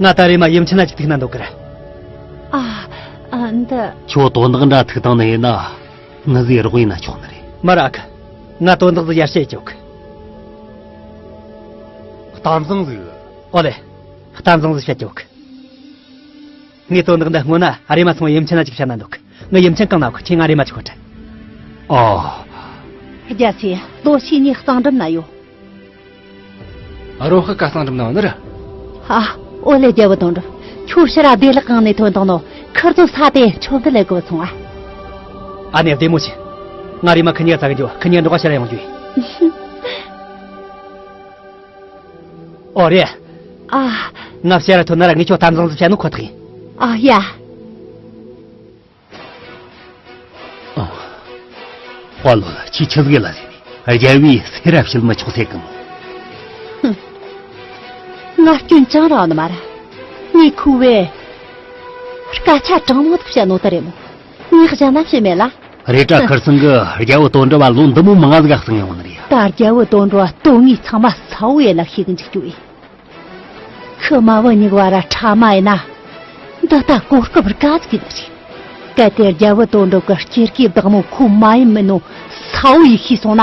ང་ད་རེས་མ་ཡུམ་ཆེན་ན་ཅིག་ཐུག་ན་འདོད་གི་ར། ཨ། ཨ། འདི། ཁྱོད་དོན་དག་འདྲ་ཐུག་བཏང་ནི་ཡིན་ན་ངི་ཟིག་རོགས་ཡིན་ན་ཆོག་ནི་རེད། མ་རག་གི། ང་དོན་དག་ཟིག་ཡར་བཤད་ཆོག་གི། གཏམ་བཟང་ཟིག་ཨོ་ལེ། གཏམ་བཟང་ཟིག་བཤད་ཆོག་གི། ངས་དོན་དག་འདི་སྔོན་ན་རེམ་མ་སོང་ཡུམ་ཆེན་ན་ཅིག་བཤད་ན་འདོད་གི། ངའི་ཡུམ་ཆེན་གང་ན་གི། ཁྱེད་ང་རེམ་མ་ཅིག་ཤོད་དྲ། ཨོ། རྒྱལ་སྲས་ལོ་ཕྱེད་གཉིས་གཙང་འགྲམ་ན་ཡོད། རོ་ཧ་ཀ་གཙང་འགྲམ་ན་ཡོད་ནི་ར། ཨ། ཨོ་ལེ་རྒྱལ་བུ་དོན་གྲུབ། ཁྱོད་ཕྱིར་ར་བདེ་ལེགས་གང་ནས་ཐོན་བཏང་ནོ། ཁིར་ཚོ་ས་དེ་མཆོད་འབུལ་ལས་དགོས་སོང་ཨ། ཨ་ནེ་བདེ་མོ་བྱོས། ང་རེམ་མ་ཁི་གཉིས་ཀ་བཙལ་གི་འགྱོ། ཁི་གཉིས་ཀ་འགྲོགས་ཕྱིར་ར་ཡོང་རྒྱུ་ཡིན། ཨོ་རེད། ཨ། ང་ཕྱིར་ར་ཐོན་ན་ར་ངས་ཁྱོད་གཏམ་བཟང་ཟིག་བཤད་ནོ་ཁོ་ཐག་ཡིན། ཨ་ཡ། ཨ། དཔའ་ལོལ་ཁྱོས་ཆི་ཟིག་ལ་ཟེར་ནི། རྒྱལ་བོས་སེ་ར་བྱེད་མི་ཆོག་ཟེར་གི་མོ། ཧུམ། ང་སྐྱོན་ཅང་རག་ནི་མ་ར། ངས་ཁུ་བས་སྐད་ཆ་དྲང་མོ་ཟིག་བཤད་ནོ་དེ་རེད་མོ། ངས་གཞན་ན་བཤད་མེད་ལ། རེད་དྲ་ཁིར་ཚང་གི་རྒྱལ་བུ་དོན་གྲུབ་བ་ལོ་འདི་མོ་མང་ང་ཟིག་ག་གསང་ཡོང་ནི་རེད། ད་རྒྱལ་བུ་དོན་གྲུབ་བ་དོན་དངོས་ཚང་མ་ས་བོ་ཡེ་ལ་ཤེས་གི་འཇུག་རྒྱུ་ཡིན། ཁི་མ་བུ་གཉིས་བར་ཕྲ་མ་ཡིན་ན། འདི་ལྟ་གོ་སྐབས་དཀའ་ཟིག་ཡིན་ནི་རེད། གལ་ཏེ་རྒྱལ་བུ་དོན་གྲུབ་ཀྱི་སྐྱེ་རྒྱུའི་བདག་མོ་ཁོ་མ་ཡིན་མིན་ནོ་ས་བོ་ཡེ་ཤེས་སོང་ན།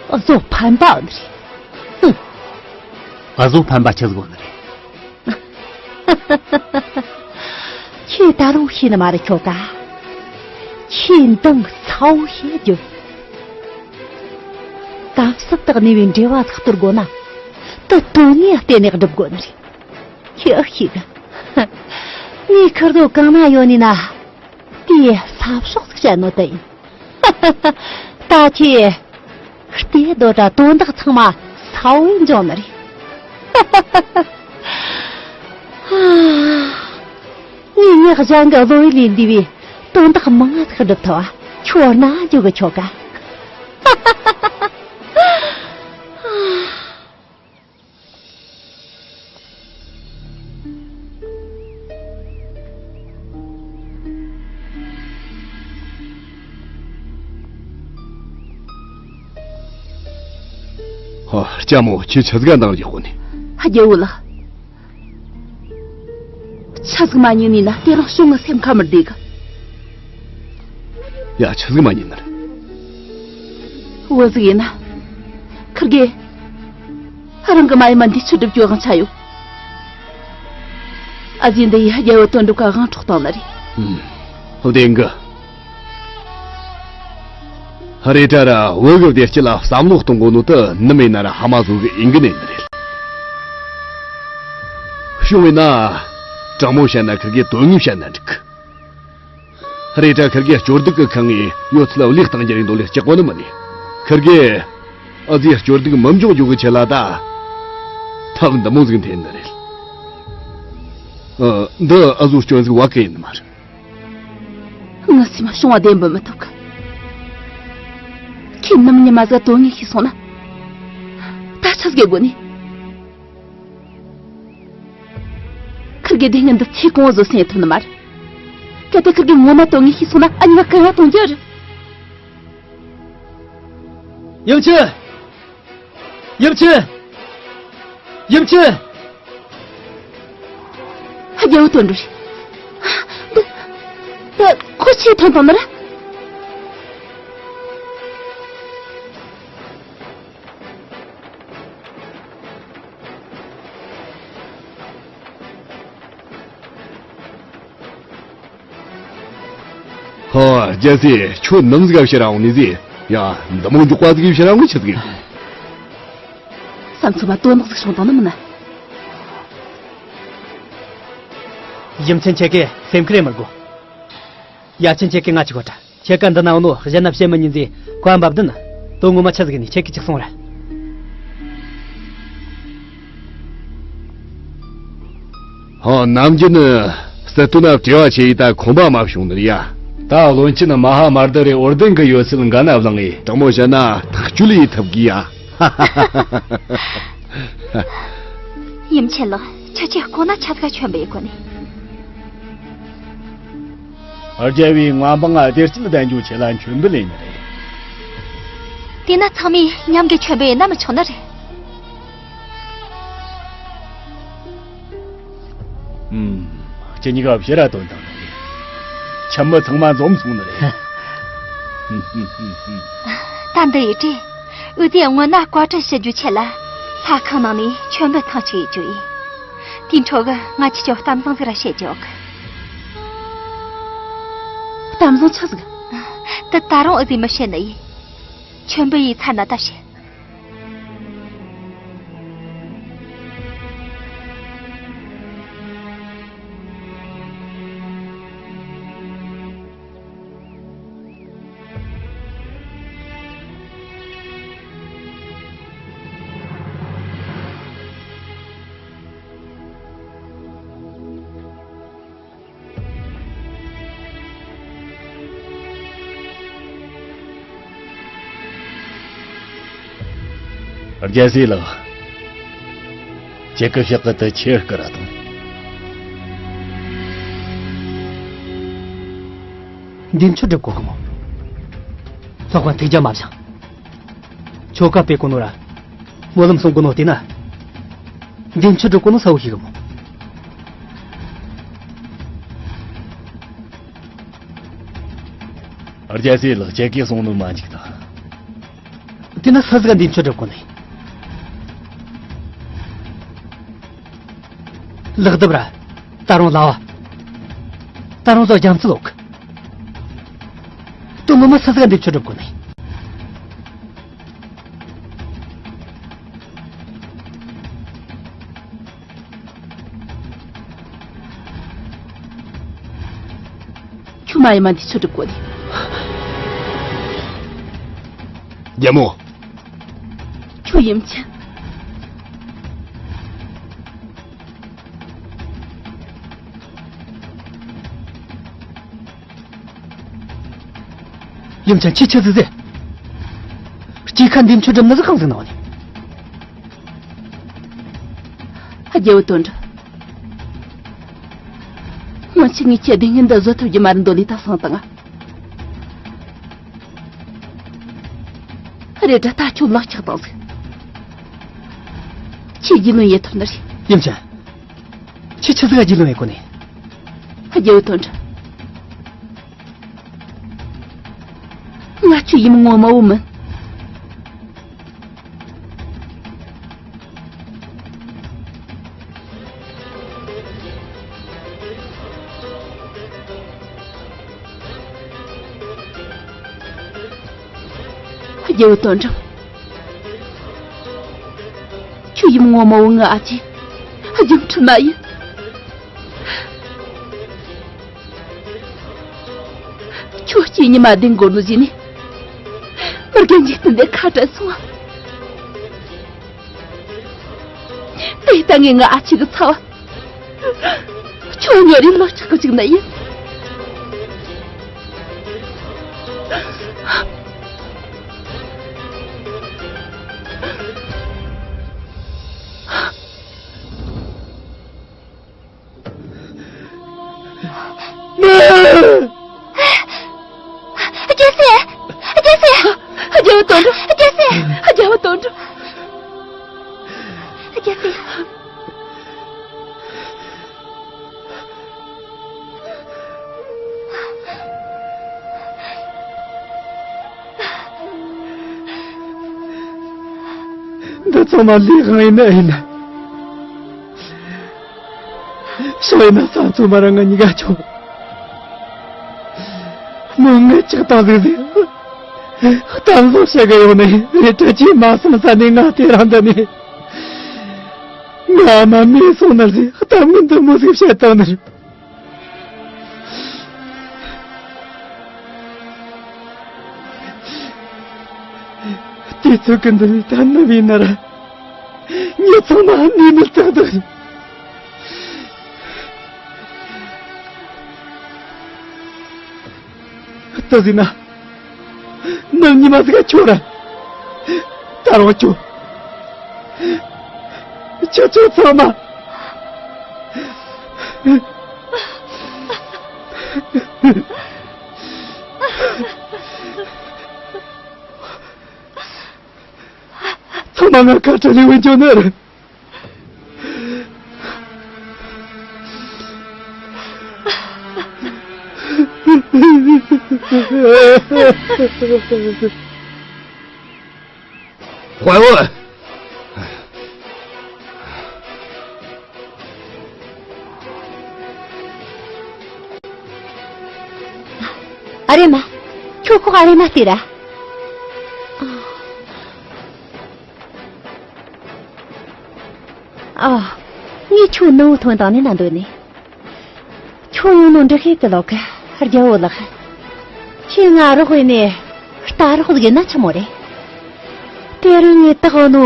བཟོ་ཕན་པ་ཡོད་ནི་རེད། ཧུམ། བཟོ་ཕན་པ་ཆི་ཟིག་ཡོད་ནི་རེད། ཁྱེད་ད་རུང་ཤེས་ནི་མ་རེད་ཁྱོ་ག། ཁྱེད་འདང་ཚ་བོ་བྱེད་རྒྱུ། གབ་སྲབ་དག་ནུས་པའི་འབྲེལ་བ་ཟིག་གཏོར་དགོས་ན། དེ་དོན་དངོས་བརྟེན་ནས་སྒྲུབ་དགོས་ནི་རེད། ཁྱེད་ཨེ་ཤེས་གི། ངའི་ཁུར་དོ་གང་ན་ཡོད་ནི་ན། དེའི་ས་ཕྱོགས་ཟིག་བཤད་ནོ་དེ་ཡིན། ད་ཁྱེད། ལྟོས་དོ་དྲ་དོན་དག་ཚང་མ་ས་བོ་ཡེ་འབྱུང་ནི་རེད། ངས་ངའི་གཞན་གྱི་བློ་ཡུལ་ལས་འདས་པའི་དོན་དག་མང་ང་ཟིག་སྒྲུབ་ཐུབ་བ་ཁྱོད་ན་འཇོག་གི་ཆོག་ག། ཧོ། ལྕམ་མོ། ཁྱེད་ཆི་ཟིག་ག་འདང་རྒྱག་གོ་ནི། རྒྱལ་བོ་ལགས། ཆི་ཟིག་མ་ཉན་ནི་ན་དེ་རིང་གཞུང་ངི་སེམས་ཁ་མི་བདེ་གི། ཡ། ཆི་ཟིག་མ་ཉན་ནི་རེད། བུ་ཟིག་ཡིན་ན། ཁིར་གེ། རང་གི་མ་ཡིན་མ་འདི་ཆི་སྒྲུབ་རྒྱུ་དབང་ཆ་ཡོད། ཨ་ཟིན་འདི་ཡི་རྒྱལ་བོ་དོན་གྲུབ་ཀ་དབང་འཕྲོག་བཏང་ནི་རེད། ཨུམ། བདེན་གི། རེད་དྲ་ར་བུ་གི་བདེ་སྐྱིད་ལ་བསམ་བློ་གཏོང་དགོས་ནོ་དེ་ནི་མེད་ན་ར་ཧ་མ་བཟོ་གི་ཡིན་གི་ནས་ནི་རེད། བྱུང་བས་ན། དྲང་མོ་བཤད་ན་ཁིར་གེ་དོན་དངོས་བཤད་ན་འགྲིག་གི། རེད་དྲ་ཁིར་གེ་སྐྱོ་སྡུག་གི་ཁ་ངའི་ཡོད་ཚད་བློས་བཏང་རྒྱུ་རེད་འདོད་ལས་སྐྲག་གོ་ནི་མ་ནི། ཁིར་གེ་ཨ་ཟིའི་སྐྱོ་སྡུག་མི་འབྱུང་རྒྱུ་གི་ཆེད་ལ་ད་ཐབས་འདི་མོ་ཟིག་འཐེན་ནི་རེད། ཨ། འདི་ཨ་ཟོ་སྐྱོན་ཟིག་བ་གི་ཡིན་ནི་མ་རེད། ངའི་སེམས་བྱུང་བ་བདེན་པོ་མི་ཐུབ་གི། ཁྱེད་ནམ་ཉི་མ་ཟིག་དོན་དངོས་ཤེས་སོང་ན། ད་ཆི་ཟིག་དགོས་ནི། ཁིར་གེ་བདེན་ངན་འདི་ཚེ་གང་བོ་བཟོ་སེམས་ཐུབ་ནི་མ་རེད། གལ་ཏེ་ཁིར་གེ་ངོ་མ་དོན་དངོས་ཤེས་སོང་ན་ཨ་ཉི་མ་གང་ཡང་གཏོང་རྒྱུ་རེད། ཡུམ་ཆེན། ཡུམ་ཆེན། ཡུམ་ཆེན། རྒྱལ་བོ་དོན་གྲུབ་རེད། འདི། ད་ཁོ་ཆི་ཐོན་བཏང་ནི་རེད། ཧོ། རྒྱལ་སྲས། ཁྱོད་ནམ་ཟིག་ག་ཕྱིར་འོང་ནི་ཟིག་ཡ། འདི་མོ་མགྱོགས་པ་ཟིག་གི་ཕྱིར་འོང་གི་ཆི་ཟིག་ཡིན། བསམ་ཚུལ་མ་དོན་དག་ཟིག་བྱུང་བཏང་ནི་མིན་ན། ཡུམ་ཆེན་ཁྱེད་ཀྱིས་སེམས་ཁུར་ཡེ་མི་དགོས། ཡ། ཆེན་ཁྱེད་ཀྱིས་ང་ཅིག་གོ་དྲ། ཁྱེད་ཀ་འདི་ན་འོ་ནོ་གཞན་ན་བཤད་མི་ཉན་ཟེ་གོ་བ་འབབ་དུས་ན། དོན་ངོ་མ་ཆི་ཟིག་ནི་ཁྱེད་ཀྱིས་ཅིག་གསུང་ར། ཧོ། ནམ་རྒྱུན་ནི་སྲིད་དོན་ན་བྲེལ་བ་ཆེ་ཡི་ད་ཁོམ་པ་མ་བྱུང་ནི་ཡ། ད་བློན་ཆེན་མ་ཧཱ་མར་དི་རེ་ཨོར་དན་གི་ཡོད་ཚད་འགན་ན་བླངས་ཡི། དྲང་མོ་བཤད་ན་ཐག་གཅོད་ལས་ཐུབ་གི་ཡ། ཡུམ་ཆེན་ལགས། ཁྱེད་ཀྱིས་ཁོ་ན་ཆ་ཚ་མཆོད་འབུལ་ཡེ་གོ་ནི། རྒྱལ་བོས་མངའ་འབངས་བདེ་སྐྱིད་ལྡན་རྒྱུའི་ཆེད་ལ་མཆོད་འབུལ་ལེན་ནི་རེད། དེས་ན་ཚང་མས་མཉམ་གྱི་མཆོད་འབུལ་ཡེ་ན་མི་ཆོག་ནི་རེད། ཨུམ། ཁྱེད་གཉིས་ཀ་ཕྱིར་ར་དོན་དང་ནི་རེད། ཁྱིམ་མི་ཚང་མ་འཛོམས་སོང་ནི་རེད། ད་འདི་ཡི་དྲིས། འུ་ཚོས་སྔོན་ན་བཀའ་དྲིན་ཞུ་རྒྱུའི་ཆེད་ལ་ལྷ་ཁང་ནང་ནས་མཆོད་འབུལ་ཐེངས་གཅིག་ཡེ་རྒྱུ་ཡིན། དེའི་འཕྲོ་གི་ང་ཁྱེད་ཆོ་གཏམ་བཟང་ཟིག་ར་བཤད་རྒྱུ་ཡོད་གི། གཏམ་བཟང་ཆི་ཟིག་དེ་ད་རུང་འུ་ཚོས་མི་བཤད་ནི་ཡིན། མཆོད་འབུལ་ཡེ་ཚར་ན་ད་བཤད། རྒྱལ་སྲས་ལགས། ཁྱེད་ཀྱི་ཕྱག་གི་དེ་ཆེར་བསྐུར་ར་དང་། འདི་ཆོ་སྒྲུབ་གོ་གི་མོ། ལྷག་པ་ཐུགས་རྒྱལ་མ་བཞེངས། ཆོ་ག་སྤེལ་གོ་ནོ་ར། སྨོན་ལམ་གསུང་གོ་ནོ་བལྟས་ན། འདི་ཆོ་སྒྲུབ་གོ་ནོ་ས་བོ་ཤེས་གི་མོ། རྒྱལ་སྲས་ལགས། ཁྱེད་ཀྱིས་གསུང་ནོ་མ་འཇིག་ད། དེ་ན་སུ་ཟིག་ག་འདི་ཆོ་སྒྲུབ་གོ་ནི། ལག་རྡབ་ར། ད་རུང་ལ་བ། ད་རུང་ཚོ་རྒྱ་མཚོ་ལོག། དོན་ངོ་མ་སུ་ཟིག་ག་འདི་ཆོ་སྒྲུབ་གོ་ནི། ཁྱོད་མ་ཡིན་མ་འདི་ཆོ་སྒྲུབ་གོ་ནི། རྒྱལ་མོ། ཁྱོད་ཡུམ་ཆེན། ཡུམ་ཆེན། ཁྱེད་ཆི་ཟིག་ཟེར། སྐྱེས་ཁ་འདི་ཆོ་སྒྲུབ་ནི་ཟིག་གང་ཟིག་ནང་ནས། རྒྱལ་བུ་དོན་གྲུབ། སྔོན་ཆད་ངས་ཁྱེད་བདེན་ངན་འདི་བཟོད་ཐུབ་རྒྱུ་མ་རེད་འདོད་ལས་ད་སོང་དང་། རེད་དྲ་ད་ཁྱོད་ལག་ཆགས་བཏང་ཟིག། ཁྱེད་རྒྱུས་ལོན་ཡེད་ཐུབ་ནི་རེད། ཡུམ་ཆེན། ཁྱེད་ཆི་ཟིག་ག་རྒྱུས་ལོན་ཡེད་གོ་ནི། རྒྱལ་བུ་དོན་གྲུབ། ང་ཁྱོད་ཡུམ་ངོ་མ་བོ་མིན། རྒྱལ་བུ་དོན་གྲུབ། ཁྱོད་ཡུམ་ངོ་མ་བོ་ངའི་ཨ་ཅེ། རྒྱུ་འཕྲུལ་མ་ཡིན། ཁྱོད་སྐྱེས་ཉི་མ་བདུན་འགོར་ནོ་ཟིན་ནས། མི་རྒན་གྱི་སྟེང་དེ་ཁ་བྲལ་སོང་བ། དེ་ལྟ་ངས་ངའི་ཨ་ཅེ་གི་ཚ་བ། ཁྱོད་ཉོ་རིན་ལོ་ཆག་གི་བཅུག་ན་ཡིན། རྒྱལ་སྲས། རྒྱལ་སྲས། རྒྱལ་བུ་དོན་གྲུབ། རྒྱལ་སྲས། རྒྱལ་བུ་དོན་གྲུབ། རྒྱལ་སྲས། འདི་ཚང་མ་ལས་དབང་ཡིན་ནི་ཡིན། སོ་ཡིན་ན་ས་མཚོ་མ་ར་ང་གཉིས་ཀ་ཆོག། མོ་ངའི་ལྕགས་ཐག་ཟིག་ཟིག་གཏམ་བཟང་བཤད་གི་ཡོང་ནས། རེད་དྲ་ཁྱེད་མ་སོང་ས་ནས་ང་དེ་རང་འདི་ནས། ང་མ་མེད་སོང་ན་ཟིག་གཏམ་ངན་འདི་མོ་ཟིག་བཤད་བཏང་ནི་རེད། དུས་ཚོད་ཀྱི་འདི་ནས་ད་ནུབ་ཡིན་ན་ར། ངས་ཚང་མ་གནས་མེད་བཏང་བཏང་། ལྟ་ཟིན་ན། ནམ་ཉི་མ་ཟིག་ག་ཁྱོད་ར། ད་རུང་ཁྱོད། ཁྱོད་ཁྱོད་ཚང་མ། ཚང་མ་ང་ཁ་བྲལ་ལས་འོན་ཀྱང་ནི་རེད། དཔའ་བོ། ཨ་རེ་མ། ཁྱོད་ཁོག་ཨ་རེ་མ་སྟེར་ར། ཨ། ངས་ཁྱོད་ནུ་བོ་ཐོན་དང་ནི་ན་འདོད་ནི། ཁྱོད་ཡོང་ནོ་འདྲི་ཤེས་ཀྱི་ལོག་གི། རྒྱལ་བོ་ལགས། ཁྱེད་ང་རོགས་ཡིན་ནི། རྟ་རོགས་ཟིག་ཡིན་ན་ཆི་མོ་རེད། དེ་རིང་ངས་བཏགས་ནོ།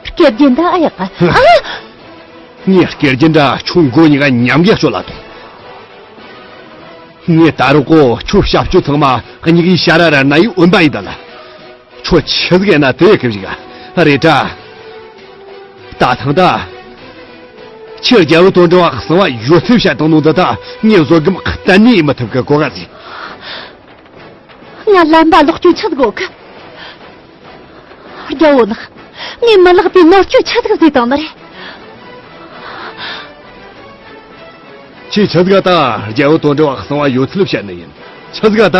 སྐེ་རྒྱན་འདྲ་ཨ་ཡག་གི། ཨ། ངས་སྐེ་རྒྱན་འདྲ་ཁྱོད་མགོ་གཉིས་ཀ་མཉམ་གི་གཅོད་ལ་ཐོངས། ངས་ད་རུང་གོ་ཁྱོད་ཞབས་ཕྱི་ཚང་མ་གཉིས་ཀའི་ཞ་ར་ར་ན་ཡི་འོན་པ་ཡིན་ད་ལ། ཁྱོད་ཆི་ཟིག་ཡིན་ན་དེ་ཡི་གི་བཞིག་ག་རེད་དྲ། ད་ཐང་ད། ཁྱེད་རྒྱལ་བུ་དོན་གྲུབ་བ་གསང་བ་ཡོད་ཚད་བཤད་བཏང་ནོ་འདི་ད་ངས་བཟོད་སྒོམ་གཏན་ནས་ཡེད་མི་ཐུབ་གི་གོ་ག་ཟིག། ང་ལམ་པ་ལོག་རྒྱུ་ཆི་ཟིག་གོ་གི། རྒྱལ་བོ་ལགས། ངས་མི་ལེགས་པའི་ནོར་སྐྱོན་ཆི་ཟིག་བཟོས་བཏང་ནི་རེད། ཁྱེད་ཆི་ཟིག་ད་རྒྱལ་བོ་དོན་གྲུབ་གསང་བ་ཡོད་ཚུལ་བཤད་ནི་ཡིན། ཆི་ཟིག་ད།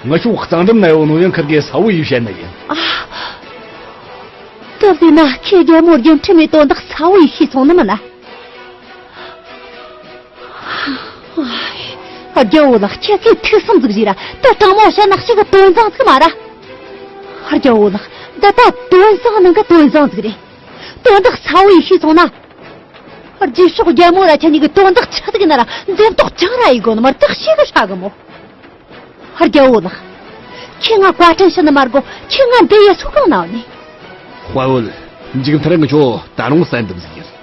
ང་ཤོག་གཙང་འགྲམ་ན་ཡོད་ནོ་ཡང་ཁིར་གེ་ས་བོ་ཡིས་བཤད་ནི་ཡིན། ཨ། དེ་ཟེར་ན་ཁྱེད་རྒྱལ་མོ་རྒྱལ་ཁྲིམས་མའི་དོན་དག་ས་བོ་ཡིས་ཤེས་སོང་ནི་མིན་ན། རྒྱལ་བོ་ལགས། ཁྱེད་ཚོས་ཐུགས་བསམ་ཟིག་བཞེས་ར། ད་དྲང་མོ་བཤད་ན་ཞེ་གི་དོན་བཟང་ཟིག་མ་ར། རྒྱལ་བོ་ལགས། འདི་ད་དོན་བཟང་ནང་གི་དོན་བཟང་ཟིག་རེད། དོན་དག་ས་བོ་ཡིས་ཤེས་སོང་ན། རྗེས་ཕྱོགས་རྒྱལ་མོ་ར་ཁྱེད་གཉིས་ཀྱི་དོན་དག་ཆི་ཟིག་ཡིན་ན་ར་འཛེམ་དོགས་ཅང་ར་ཡེད་དགོས་ནི་མ་རེད། ད་ཞེ་གི་ཧྲ་གི་མོ། རྒྱལ་བོ་ལགས། ཁྱེད་ང་བཀའ་དྲིན་ཞུ་ནི་མ་དགོས། ཁྱེད་ང་འདི་ཡེ་སུ་གང་ན་ཡོད་ནི། དཔའ་བོ། མཇུག་མཐར་ང་ཁྱོད་ད་རུང་གསལ་འདེབས་ཟིག་ཡིན།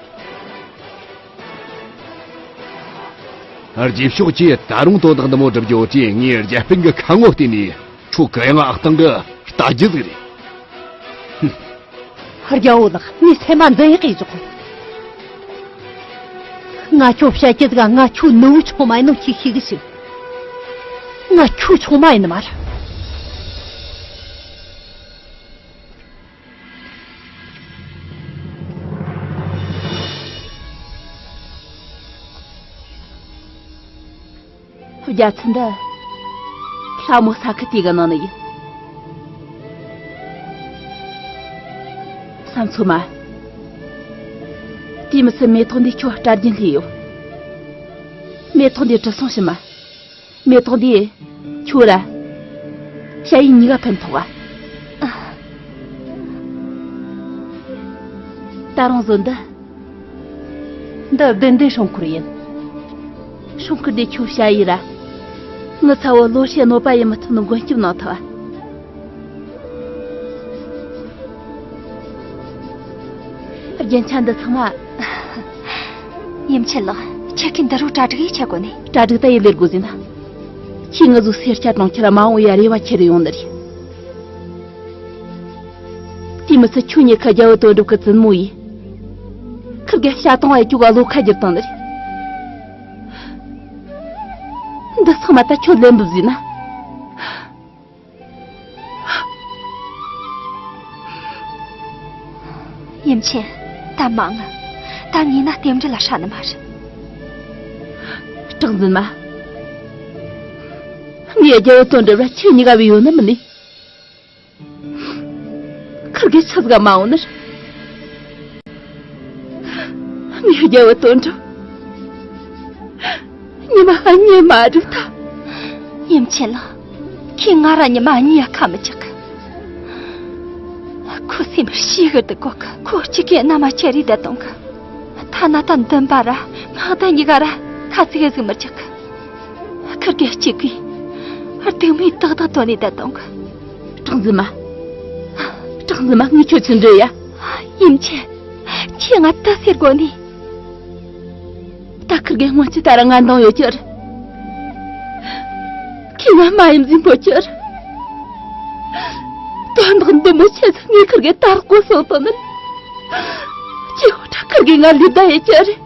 རྗེས་ཕྱོགས་ཀྱིས་ད་རུང་དོན་དག་འདི་མོ་སྒྲུབ་རྒྱུ་དེ་ངའི་རྒྱལ་སྤུན་གྱི་ཁ་ངོ་བལྟས་ནས་ཁྱོད་གུ་ཡངས་ཨག་སྟེང་གི་རྟ་རྒྱུ་ཟིག་རེད། ཧུམ། རྒྱལ་བོ་ལགས། ངས་སེམས་མ་འཛིན་ཡག་གི་བཞག་གོ། ང་ཁྱོད་བཤད་ཀྱི་ཟིག་ང་ཁྱོད་ནུ་བོ་ཆུང་མ་ཡིན་ནོ་ཁྱེད་ཤེས་གི་ཤིག་ང་ཁྱོད་ཆུང་མ་ཡིན་ནི་མ་རེད། རྒྱ་ཚ་འདི་ལྷ་མོ་ས་ཁུལ་དེ་གི་ནང་ནས་ཡིན། བསམ་ཚོད་མ། དེ་མི་ཚད་མེ་ཏོག་འདི་ཁྱོད་སྐྲ་རྒྱན་ལྷས་ཡོད། མེ་ཏོག་འདི་དྲི་སོང་ཞིམ་མ། མེ་ཏོག་འདི་ཁྱོད་ར་ཞ་ཡི་གཉིས་ཀ་ཕན་ཐོགས་ཨ། ད་རུང་བཟོ་འདི། འདི་བདུན་ལྡན་སྲུང་འཁོར་ཡིན། སྲུང་འཁོར་འདི་ཁྱོད་ཞ་ཡི་ར་ངི་ཚ་བོ་ལོ་ཤས་གནོད་པ་ཡེ་མི་ཐུབ་ནོ་མགོན་སྐྱབས་གནང་ཐུབ་ཨ། རྒྱན་ཆ་འདི་ཚང་མ། ཡུམ་ཆེན་ལགས། ཁྱེད་ཀྱིས་འདི་རུ་གྲ་སྒྲིག་ཡེ་ཆ་དགོས་ནི། གྲ་སྒྲིག་ད་ཡེ་ལེ་དགོས་ཟིན་ན། ཁྱེད་ང་ཚོ་སེར་སྐྱ་གྲོང་ཁྱེར་མ་འོངས་ཡ་རེ་བ་ཁྱེར་ཡོང་ནི་རེད། དེ་མི་ཚད་ཁྱོད་གཉིས་ཁ་རྒྱལ་བོ་དོན་གྲུབ་ཀྱི་བཙུན་མོ་ཡིས། ཁིར་གེ་བྱ་བཏང་བའི་ཁྱོད་ཀ་བློ་ཁ་བསྒྱུར་བཏང་ནི་རེད། འདི་ཚང་མ་ད་ཁྱོད་ལན་འབུབ་ཟིན་ན། ཡུམ་ཆེན། ད་མ་ངུ། ད་ངུས་ན་རྟེན་འབྲེལ་ལ་ཧྲ་ནི་མ་རེད། གྲགས་འཛིན་མ། ངའི་རྒྱལ་བོ་དོན་གྲུབ་ར་ཁྱེད་གཉིས་ཀ་བས་ཡོད་ནི་མིན་ནི། ཁིར་གེ་ཆི་ཟིག་མ་འོང་ནི། ངའི་རྒྱལ་བོ་དོན་གྲུབ། ཉི་མ་གཉིད་མ་རིག་ད། ཡུམ་ཆེན་ལགས། ཁྱེད་ང་ར་ཉི་མ་གཉིད་ཁ་མི་ཆག་གི། ཁོ་སེམས་ཤི་གི་འདུག་གོ་གི། ཁོ་གཅིག་གིས་མནའ་མ་ཁྱེར་རེ་བསྡད་བཏང་གི། ཐ་ན་ད་འདུན་པ་ར་སྔགས་ཟླ་གཉིས་ཀ་ར་ཁ་ཚིག་ཟིག་མི་ཆག་གི། ཁིར་གེ་གཅིག་གིས་སྡུག་མིག་ཏག་ཏག་སྟོན་ནས་བསྡད་བཏང་གི། གྲགས་འཛིན་མ། གྲགས་འཛིན་མ། ངས་ཁྱོད་ཚུར་འདྲི་ཡ། ཡུམ་ཆེན། ཁྱེད་ང་ད་ཟེར་དགོས་ནི། ད་ཁིར་གེ་སྔོན་ཆད་ད་ར་ང་འདང་ཡོད་ཀྱི་རེད། ཁྱེད་ང་མ་ཡིན་འཛིན་པོ་ཀྱི་རེད། དོན་དག་འདི་མོ་ཆེ་ཚེ་ངས་ཁིར་གེ་དར་གོ་སོང་དོ་ནི། ཁྱེད་འོ་ད་ཁིར་གེ་ང་ལུས་ད་ཡོད་ཀྱི་རེད།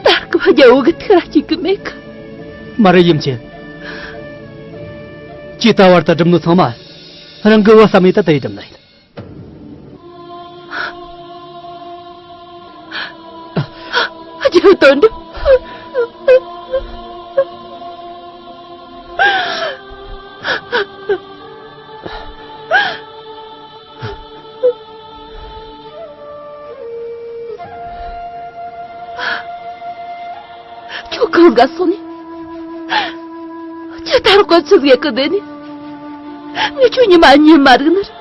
ད་སྐབས་རྒྱལ་བོ་གི་ཐུགས་ར་གཅིག་གི་མེད་གི། མ་རེད་ཡུམ་ཆེན། ཁྱེད་ད་བར་དུ་སྒྲུབ་ནོ་ཚང་མ་རང་གི་བུ་བསམ་ཡས་ད་དེ་ཡི་དམ་ལ་ཡིན། རྒྱལ་བོ་དོན་གྲུབ། ཁྱོད་གང་ག་སོང་ནས། ཁྱོད་ད་རུང་ཆི་ཟིག་གི་བསྡད་ནས། ངས་ཁྱོད་ཉི་མ་གཉིད་མ་རིག་ནི་རེད།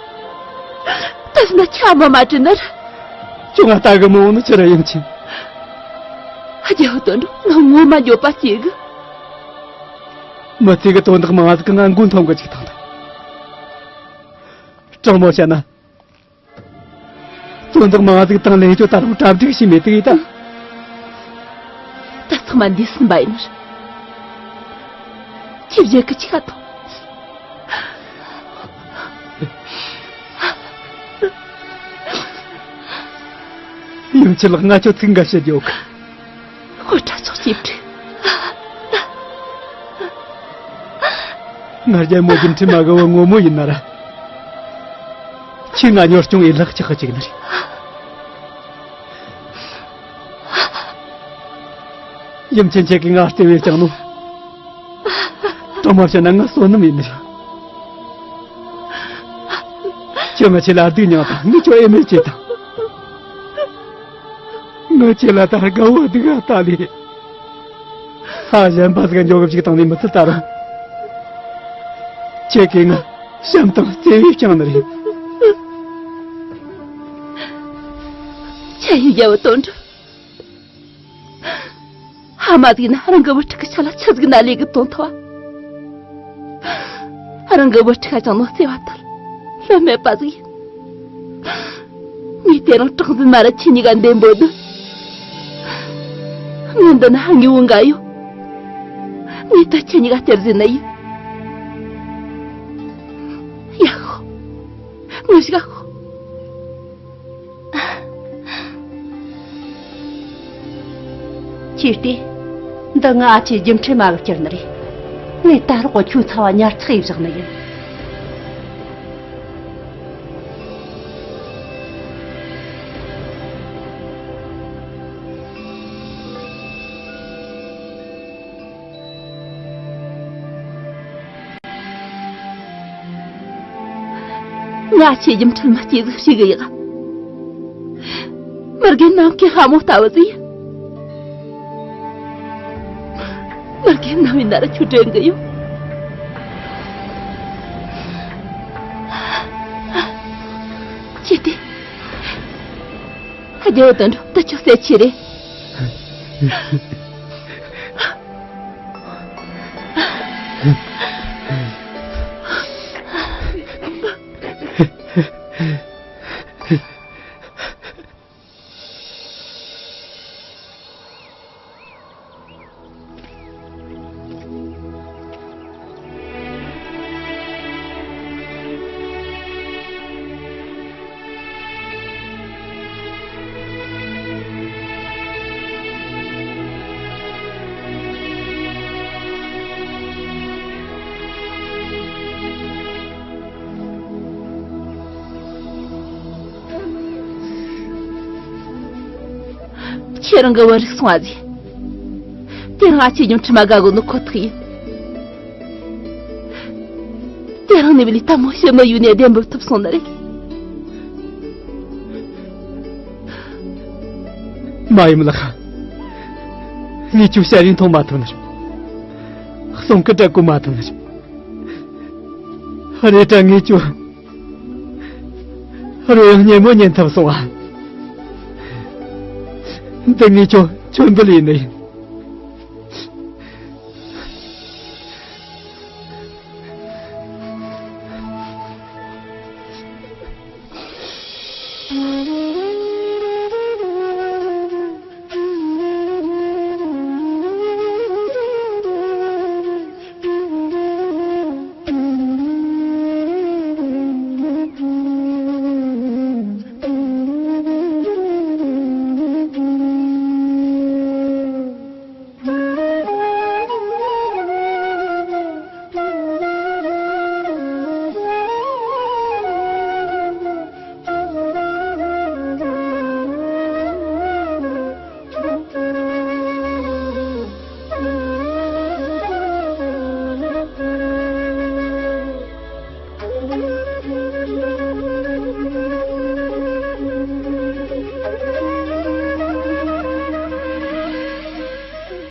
ད་ཟིན་ན་ཆ་མ་མ་དྲི་ནི་རེད། ཁྱོད་ང་ལྟ་གི་མི་འོང་ནི་ཆི་རེད་ཡུམ་ཆེན། རྒྱལ་བོ་དོན་གྲུབ། ང་ངོ་མ་འགྱོད་པ་སྐྱེ་གི། མི་ཚེ་གི་དོན་དག་མང་ཟིག་གི་ང་མགོ་འཐོམ་གི་བཅུག་བཏང་ད། དྲང་མོ་བཤད་ན། དོན་དག་མང་ཟིག་དང་ལེན་ཁྱོད་ད་རུང་གྲ་སྒྲིག་བྱས་མེད་དེ་ད། ད་ཚང་མ་འདས་ཟིན་པ་ཡིན་ནི་རེད། ཁྱེད་བཞེད་གི་ཆི་ག་ཐོངས། ཡུམ་ཆེན་ལགས། ང་ཁྱོད་ཚིག་འགའ་བཤད་རྒྱུ་ཡོད་གི། དཔེ་ཁྲ་ཚོགས་སྐྱིད་པྲི། ང་རྒྱལ་མོ་རྒྱུ་འཕྲུལ་མ་གི་བུ་ངོ་མོ་ཡིན་ན་ར། ཁྱེད་ང་གཉོར་སྐྱོང་ཡེ་ལག་ཆགས་ཀྱི་ཅིག་ནི་རེད། ཡུམ་ཆེན་ཁྱེད་ཀྱིས་ང་བརྩེ་བས་བསྐྱངས་ནོ། དྲང་མོ་བཤད་ན་ང་བསོད་ནམས་ཡིན་ནི་རེད། ཁྱོད་ང་ཆེ་ལ་སྡུག་མྱངས་དང་ངས་ཁྱོད་ཨེ་མེད་བྱེད་དང་། ངའི་ཆེད་ལ་ད་དགའ་བོ་སྡུག་ག་ལྟ་ལས། ཧ་གཞན་པ་ཟིག་འཇོག་གི་ཅིག་བཏང་ནས་མི་ཚུལ་ལྟར། ཁྱེད་ཀྱིས་ང་བྱམས་དང་བརྩེ་བས་བསྐྱངས་ནི་རེད། ཁྱེད་ཡི་རྒྱལ་བུ་དོན་གྲུབ། ཧ་མ་ཟིག་ན་རང་གི་བུ་ཕྲུག་གི་ཆ་ལ་ཆི་ཟིག་ན་ལས་གི་དོན་ཐོག་རང་གི་བུ་ཕྲུག་ཅང་ནོ་བརྩེ་བ་ལྟར་ལྷོད་མེད་པ་ཟིག་ཡིན། ངས་དེ་རིང་དྲག་འཛིན་མ་ར་ཁྱེད་གཉིས་ཀ་འདེམས་པོ་འདུག་ངས་འདི་ན་དངོས་བོ་འགའ་ཡོད། ངས་ད་ཁྱེད་གཉིས་ཀ་སྟེར་ཟིན་ནི་ཡིན། ཡ་ཧོ། ངུ་ཞིག་ཧོ། ཁྱེད་ལྟོས། འདི་ང་ཨ་ཅེ་རྒྱུ་འཕྲུལ་མ་གི་སྐྱུར་ནི་རེད། ངས་ད་རོགས་ཁྱོའི་ཚ་བ་ཉར་ཚགས་ཡེ་བཞག་ནི་ཡིན། ང་ཆེ་རྒྱུ་འཕྲུལ་མ་སྐྱེས་ཟིག་ཞིག་གི་ཡག་མི་རྒན་ནམ་མཁའི་ལྷ་མོ་ལྟ་བུ་ཟིག་མི་རྒན་ནམ་ཡིན་ན་ར་ཁྱོད་དྲན་གི་ཡོད། ཁྱེད་དེ། རྒྱལ་བུ་དོན་གྲུབ་ད་ཁྱོད་ཟས་ཆེ་རེད། ཁྱེད་རང་གི་བུ་རིག་སོང་བ་ཟིག་དེ་རིང་ང་ཆེ་རྒྱུ་འཕྲུལ་མ་དགའ་དགོས་ནི་ཁོ་ཐག་ཡིན། དེ་རིང་ནས་བ་ལི་ལྟད་མོ་ཞིག་མི་ཡུལ་ནས་བདེན་པར་ཐུབ་སོང་ནི་རེད། མ་ཡུམ་ལགས། ངས་ཁྱོད་ཞལ་རས་མཐོང་མ་ཐུབ་ནི་རེད། གསུང་གི་དྲན་གོ་མ་ཐུབ་ནི་རེད། རེད་དྲ་ངས་ཁྱོད། རོལ་དབྱངས་སྙན་མོ་ཉན་ཐུབ་སོང་ཨ། འདི་ངས་ཁྱོད་ཁྱོད་འབུལ་ཡིན་ནི་ཡིན།